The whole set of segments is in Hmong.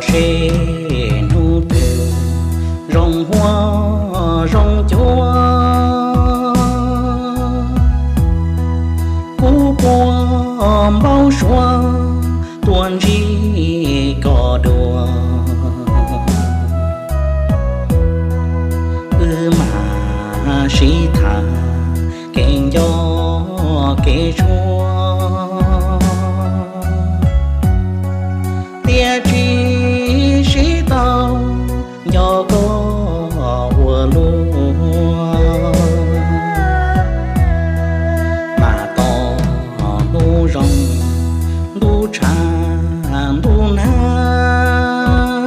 Seb hnub twg zoo huab zoo cua, kuv puas npau suav tuaj ntsib koj dua. Wb mam sib tham kev nco kev tshuav, tiam sis sib tau nco koj ua luaj. Mas tos hnub zoo ntuj tshav ntuj nag,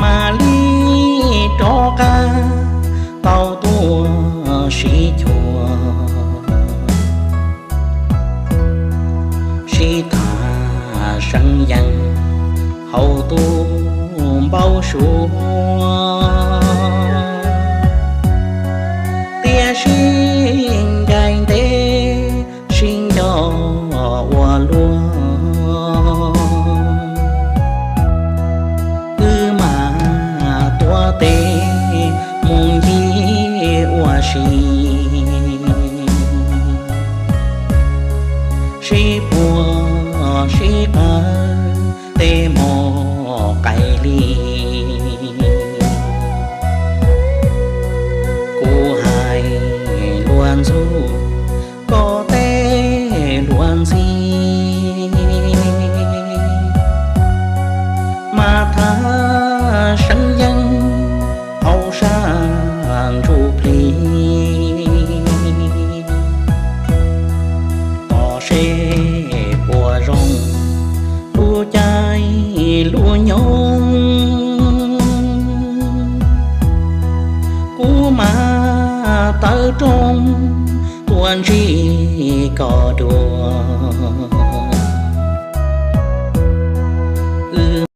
mam li rov qab tau tuaj sib cuag, sib tham seev yees hauv tus npau suav, tiam sis ncaim ntev sib nco ua luaj. Wb mam tuav tes mus ncig ua si, sib puag sib qawv tej hmo qaim li. Kuv hais luag ntxug koj tej luag ntxhi, mas tham seev yees hauv sab ntsuj plig. Tos seb puas zoo lub caij lub nyoog, kuv mam tawm rooj tuaj ntsib koj dua.